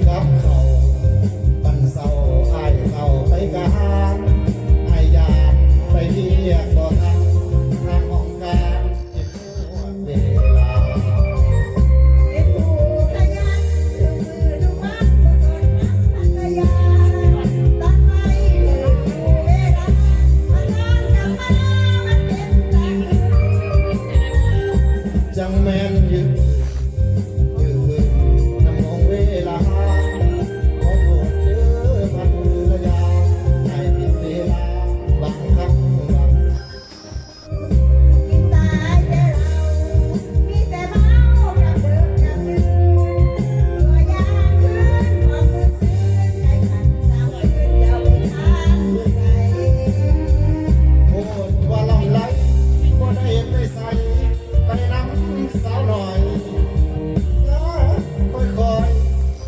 ກັບເຂົາ ບັນເຊົາອ້າຍເຂົ້າໄປການ ອ້າຍຢ້ານໄປວຽກບໍ່ທັນ ທາງຫ້ອງການ ເປັນຜູ້ຂະຫຍັນທຸກມື້ທຸກວັນ ບໍ່ສົນນຳພັນລະຍາ ຕັດໄປເລື່ອຍເວລາ ມານອນກັບມາລາ ມັນເປັນຕາຫຶງ ຈັ່ງແມ່ນຢືດ ຢືດນຳຫ້ອງເວລາ ຂໍໂທດເດີພັນລະຍາ ໃຫ້ຜິດເວລາບາງຄັ້ງບາງ ກິນຕາຍແຕ່ເຫຼົ້າ ມີແຕ່ເມົາກັບເບີກກັບດື່ມ ຕົວຢ່າງຄືນຄວາມມື້ຊືນ ໃຫ້ຄັນສາມຄືນ ຢ່າໄປຄ້າງຢູ່ໃສ ໂພດວ່າລຳໄລ ບໍ່ໄດ້ໄປໃສ ໄປນຳສາວນ້ອຍ ເອີ ຄ່ອຍ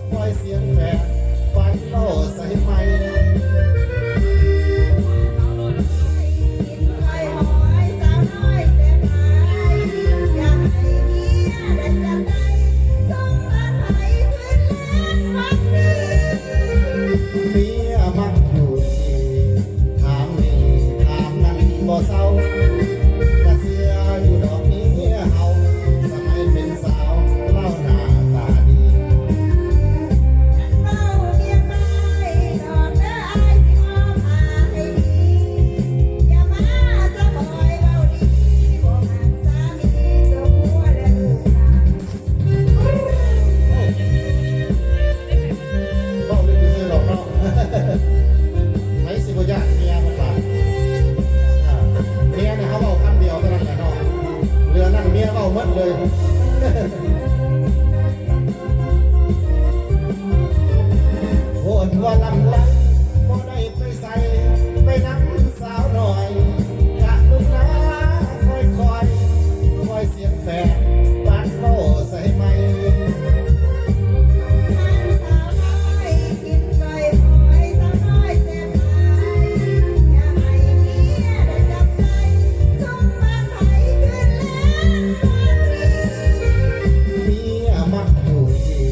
ໆ ປ່ອຍສຽງແປດ ປານເວົ້າໃສ່ໄມ ກິນກ້ອຍຫອຍສາວນ້ອຍແຊບຫຼາຍ ຢາກໃຫ້ເມຍໄດ້ຈັບໄດ້ ສົມບັດໃຜຄືນແລນວັນນີ້ ເມຍມັກຢູ່ທີ່ ຖາມນີ້ຖາມນັ້ນບໍ່ເຊົາ ກະເຊື່ອຢູ່ດອກເມຍເຮົາ ສະໄໝເປັນສາວລາວໜ້າຕາດີ ເວົ້າເມຍໄປດອກເດີອ້າຍຊິມອບພາໃຫ້ດີ ຢ່າມາສະບອຍເວົ້າດີ ບໍ່ມັກສາມີຕົວຜົວແລະລູກຫຼານ ເວົ້າຫຼິ້ນຊື່ໆດອກເນາະ ໃຜຊິບໍ່ຢ້ານເມຍມັນລະ ອ່າ ເມຍນະ ເຮົາເວົ້າຄຳດຽວເທົ່ານັ້ນແຫຼະເນາະ ເຫຼືອນັ້ນເມຍເວົ້າໝົດເລີຍ ໂພດວ່າລຳໄລ ບໍ່ໄດ້ໄປໃສ ໄປນຳ ສາວນ້ອຍ ກະລຸນາ ຄ່ອຍໆ ປ່ອຍສຽງແປດ ປານເວົ້າໃສ່ໄມ ທ່ານສາວນ້ອຍ ກິນກ້ອຍຫອຍສາວນ້ອຍແຊບຫຼາຍ ຢາກໃຫ້ເມຍໄດ້ຈັບໄດ້ ສົມບັດໃຜຄືນແລນວັນນີ້ ເມຍມັກຢູ່ທີ່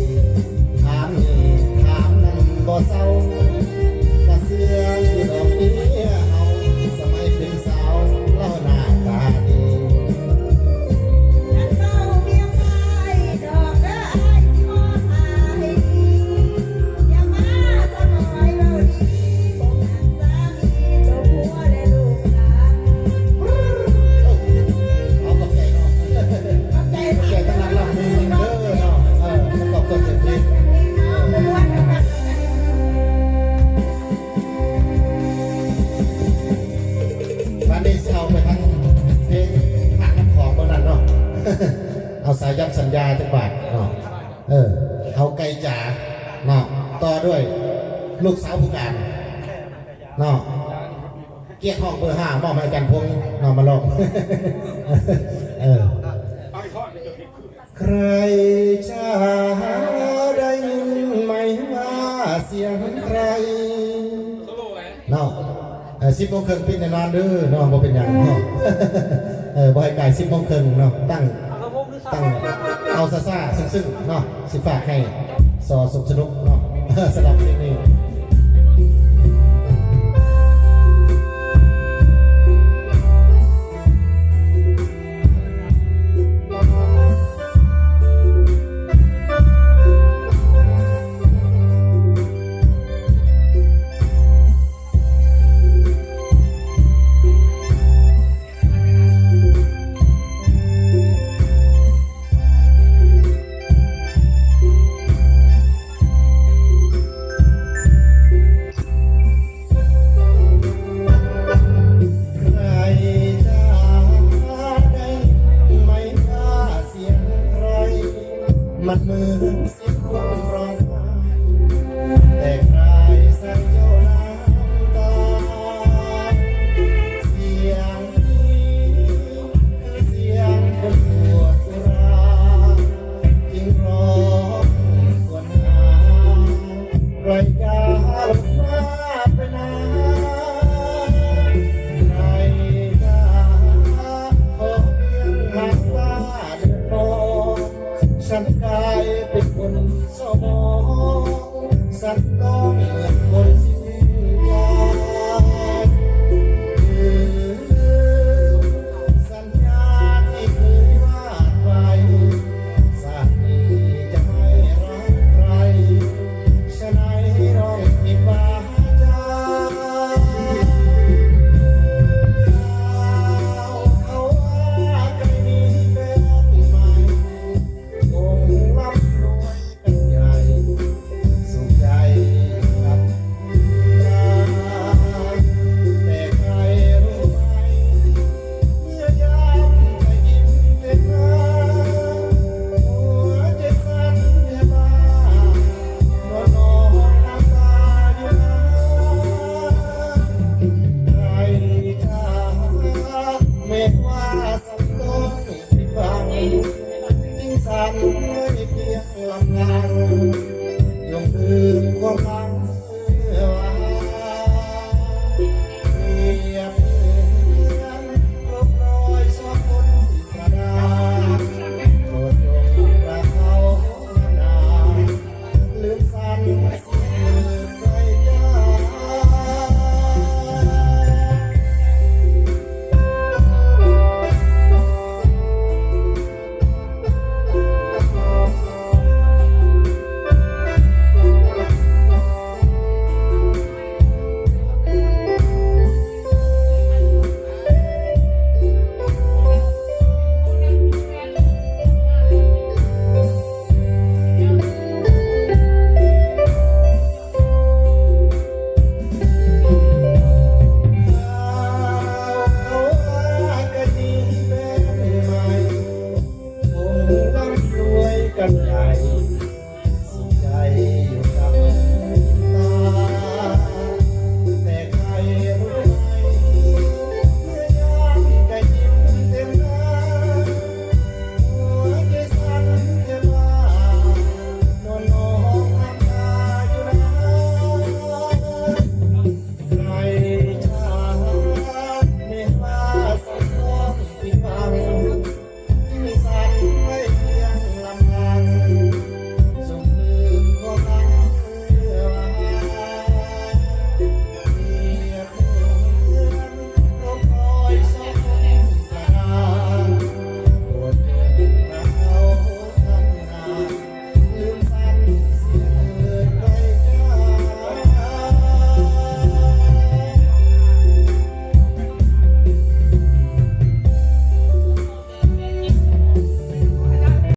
ຖາມນີ້ຖາມນັ້ນບໍ່ເຊົາ ກະເຊື່ອຢູ່ດອກເມຍເຮົາ ສະໄໝເປັນສາວລາວໜ້າຕາດີ ຄັນເວົ້າເມຍໄປດອກເດີອ້າຍຊິມອບພາໃຫ້ດີ ຢ່າມາສະບອຍເວົ້າດີ ບໍ່ມັກສາມີຕົວຜົວແລະລູກຫຼານ ເອົາ ຂອບໃຈເນາະ ຂອບໃຈ ຂອບໃຈທາງນັກຮ້ອງເພງເດີເນາະ ເອີ ປະກອບສ່ວນເສຍງເພງ ບາດນີ້ຊິເອົາໄປທາງເພງພາກນ້ຳຂອງເບິ່ງນັ້ນເນາະ ເອົາສາຍັນສັນຍາຈັກບາດເນາະ ເອີ ເອົາໄກ່ຈາເນາະ ຕໍ່ດ້ວຍລູກສາວຜູ້ການເນາະ ກຽດຮ້ອງເບີຫ້າ ມອບໃຫ້ອາຈານພົງເນາະ ມາຮ້ອງ ເອີ ໃຜຈະໄດ້ຍິນໄໝວ່າສຽງໃຜ ເນາະ ເອີ ສິບໂມງເຄິ່ງປິດແນ່ນອນເດີເນາະ ບໍ່ເປັນຫຍັງເນາະ ເອີ ບໍ່ໃຫ້ກາຍສິບໂມງເຄິ່ງເນາະ ຕັ້ງ ຕັ້ງເອົາຊ້າໆ ຊຶ້ງໆ ເນາະ ຊິຝາກໃຫ້ສໍສົມສະໜຸກເນາະ ສຳລັບເພງນີ້. ໃຜຈະໄດ້ຍິນໄໝວ່າສຽງໃຜ ມັນເໝືອນສຽງຄົນຮ້ອງໄຫ້ ແຕກລາຍໃສ່ເຈົ້ານ້ຳຕາ ສຽງນີ້ຄືສຽງຄົນປວດອຸຣາ ຈິງຮ້ອງຄວນຫາ ໄກລກາລົດມາໄປນາ ໃນກາຂໍພຽງຫາກວ່າເດືອດຮ້ອນ ສັນກາຍເປັນຄົນເສົ້າໝອງ ສັນຕ້ອງເໝືອນຄົນສິ້ນລາຍ ລືມສັນຍາທີ່ເຄີຍວາດໄວ້ ຊາດນີ້ຈະໄມ່ຮັກໃຜ ສະໄນຮ້ອງຜິດວາຈາ ຂ່າວເຂົາວ່າໃກ້ມີແຟນໃໝ່ ຄົງລ່ຳລວຍກັນໃຫຍ່ ສຸກໃຈກັບເຮືອນ ແຕ່ໃຜຮູ້ໄໝ ເມື່ອຍາມໄດ້ກິນເປັນນາ ຫົວໃຈສັ່ນແທບບ້າ ນອນນອນນ້ຳຕາຢູ່ນາ ໃຜຈະຫາ ແມ່ນວ່າສັນຕ້ອງຜິດຫວັງ ຈຶ່ງສັ່ນເມື່ອຍພຽງລຳພັງ ຈົ່ງຄືນຄວາມຫຼັງເມື່ອວານ ປຽບເໝືອນລົບລອຍສອງຄົນທຳມະດາ ໂປດຈົ່ງພາເຂົານານາ ລືມສັນ